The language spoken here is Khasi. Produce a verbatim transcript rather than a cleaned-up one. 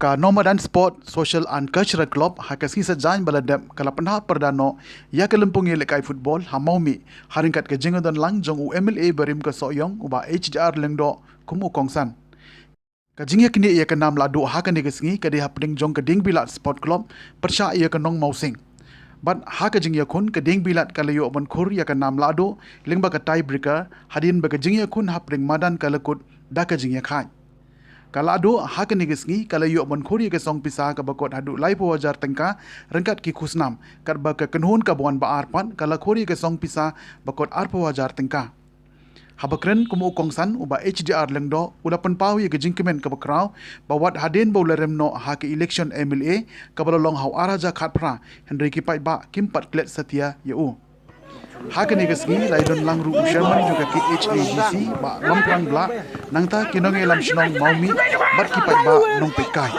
Ka Nomadan Sport Social and Cultural Club ha ka sngi Saitjaiñ ba la dep ka la pynhap pyrda noh ïa ka lympung ïalehkai football ha Mawmih, ha ryngkat ka jingdon lang jong u M L A barim ka Sohiong u Bah H D R Lyngdoh kum u kongsan. Ka jingïaknieh ïa ka nam lahduh ha kane ka sngi ka dei hapdeng jong ka Diengbilad Sport Club pyrshah ïa ka Nongmawsing. Bad ha ka jingïakhun, ka Diengbilad ka la ïoh ban khur ïa ka nam lahduh lyngba ka tiebreaker, hadien ba ka jingïakhun hapdeng madan ka la kut da ka jingïakhaid. Ka lahduh ha kane ka sngi ka la ïoh ban khur ïa ka song pisa kaba kot haduh laiphew hajar tyngka ryngkat ki khusnam, katba ka kynhun kaba wan ba ar pat ka la khur ïa ka song pisa ba kot arphew hajar tyngka. Haba kren kum u kongsan, u Bah H D R Lyngdoh u la pynpaw ïa ka jingkmen kaba khraw ba wat hadien ba u la rem noh ha ka election M L A kaba la long ha u ar hajar khatphra, hynrei ki paidbah kim pat klet satia ïa u. Ha kane ka sngi la ïadon lang ruh u chairman jong ka K H A D C, Bah Mamphrang Blah, nangta ki nongïalam shnong Mawmih bad ki paidbah nongpeitkai.